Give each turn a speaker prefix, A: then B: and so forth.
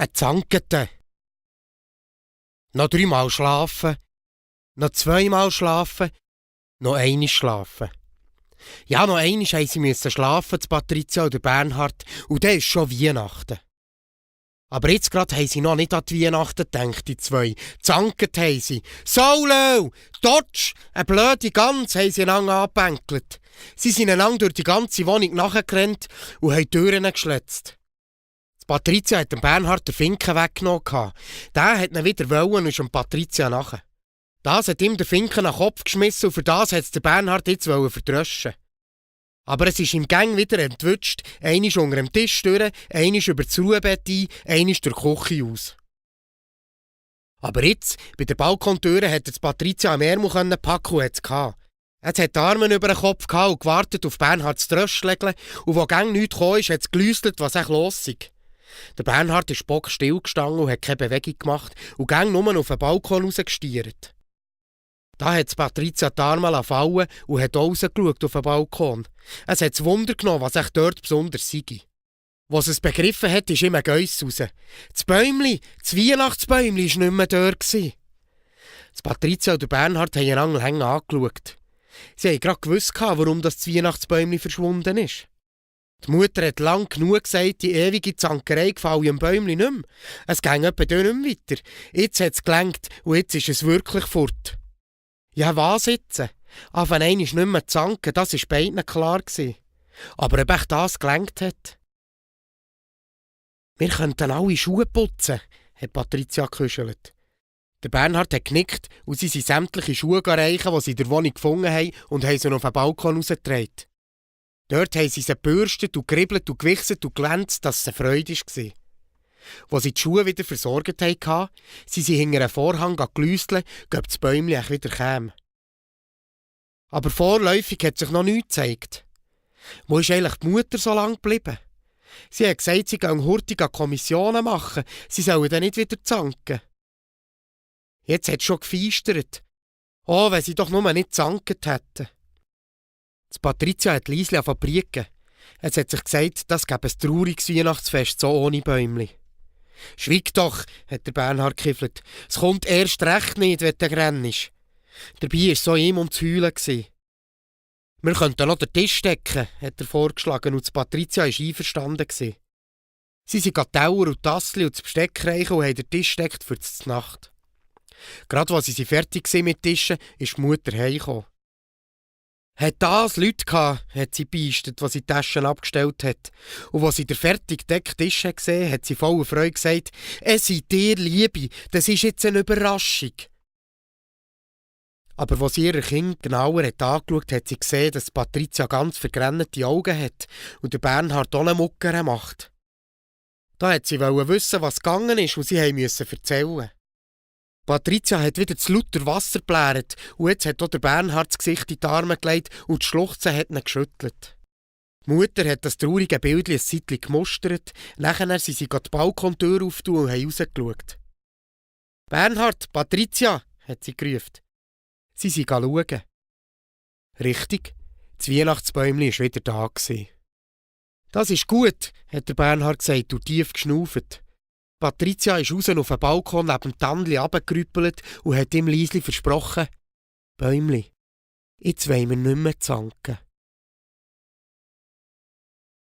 A: Ein Zankete. Noch 3-mal schlafen, noch 2-mal schlafen, noch einmal schlafen. Ja, noch einmal mussten sie schlafen, Patricia und Bernhard, und dann ist schon Weihnachten. Aber jetzt gerade haben sie noch nicht an die Weihnachten gedacht, die zwei. Zanket haben sie. Solo! Dodge! Eine blöde Gans haben sie einander angebänkelt. Sie sind einander durch die ganze Wohnung nachgerannt und haben die Türen geschlitzt. Patricia hat dem Bernhard den Finken weggenommen. Der hat ihn wieder wollen und ist Patricia nachher. Das hat ihm der Finken nach den Kopf geschmissen und für das hat es der Bernhard jetzt verdröschen. Aber es ist im Gang wieder entwutscht, einmal unter dem Tisch durch, einmal über das Ruhebett ein, einmal durch die Küche aus. Aber jetzt, bei der Balkontüre, hat Patricia am Ärmel packen und es gehabt. Es hat die Arme über den Kopf gehabt und gewartet auf Bernhards Tröschlägle und wo gang nichts kam, hat es gelüstert, was echt los ist. Der Bernhard ist bockstill gestanden und hat keine Bewegung gemacht und gang nur auf den Balkon rausgestiert. Da hat Patricia die Arme fallen und hat rausgeschaut auf den Balkon. Es hat das Wunder genommen, was echt dort besonders sei. Was es begriffen hat, ist ihm ein Geiss raus. Das Bäumli, das Weihnachtsbäumli, war nicht mehr dort. Patricia und Bernhard haben einander hängen angeschaut. Sie haben gerade gewusst, warum das Weihnachtsbäumli verschwunden ist. Die Mutter hat lang genug gesagt, die ewige Zankerei gefalle dem Bäumli nicht mehr. Es ging etwa nicht mehr weiter. Jetzt hat es gelenkt und jetzt ist es wirklich fort. Ja, was jetzt? Auf einmal nicht mehr zanken, das war beiden klar. Aber ob echt das gelenkt hat? Wir könnten alle Schuhe putzen, hat Patricia geküschelt. Der Bernhard hat genickt und sie sind sämtliche Schuhe reichen, die sie in der Wohnung gefunden haben, und haben sie auf den Balkon rausgetragen. Dort haben sie gebürstet und geribbelt und gewichset und glänzt, dass es eine Freude war. Als sie die Schuhe wieder versorgt hatten, sind sie hinter einem Vorhang gelüsteln, ob das Bäumli wieder käme. Aber vorläufig hat sich noch nichts gezeigt. Wo ist eigentlich die Mutter so lange geblieben? Sie hat gesagt, sie gehen hurtig Kommissionen machen, sie sollen dann nicht wieder zanken. Jetzt hat es schon gefeistert. Oh, wenn sie doch nur nicht zanket hätten. Patricia hat leislich angefangen. Es hat sich gesagt, das gäbe ein trauriges Weihnachtsfest, so ohne Bäumli. «Schweig doch», hat der Bernhard gekiffelt. «Es kommt erst recht nicht, wenn du rennst.» Dabei war es so ihm ums Heulen. «Wir könnten noch den Tisch decken», hat er vorgeschlagen, und Patricia war einverstanden. Sie sind die Teller und Tassel und das Besteck reichen und haben den Tisch deckt für die Nacht. Gerade als sie fertig waren mit Tischen, ist die Mutter heimgekommen. «Hat das Leute gehabt», hat sie beistet, als sie die Taschen abgestellt hat. Und als sie den fertig gedeckten Tisch gesehen hat sie voller Freude gesagt, «Es seid ihr, Liebe, das ist jetzt eine Überraschung.» Aber als sie ihre Kinder genauer angeschaut hat, sie gesehen, dass Patricia ganz vergrennete Augen hat und der Bernhard auch eine Mucke macht. Da hat sie wissen, was gegangen ist, und sie musste erzählen. Patricia hat wieder zu lauter Wasser geblärt und jetzt hat auch der Bernhard das Gesicht in die Arme gelegt und die Schluchzen hat ihn geschüttelt. Die Mutter hat das traurige Bild ein Zeitchen gemustert, nachher sind sie die Balkontür auftun und haben rausgeschaut. «Bernhard, Patricia!» hat sie gerufen. Sie sind schauen. Richtig, das Weihnachtsbäumli war wieder da. «Das ist gut», hat der Bernhard gesagt und tief geschnauft. Patricia ist raus auf den Balkon neben dem Tandli runtergerüppelt und hat ihm leislich versprochen, «Bäumli, jetzt wollen wir nicht mehr zanken.»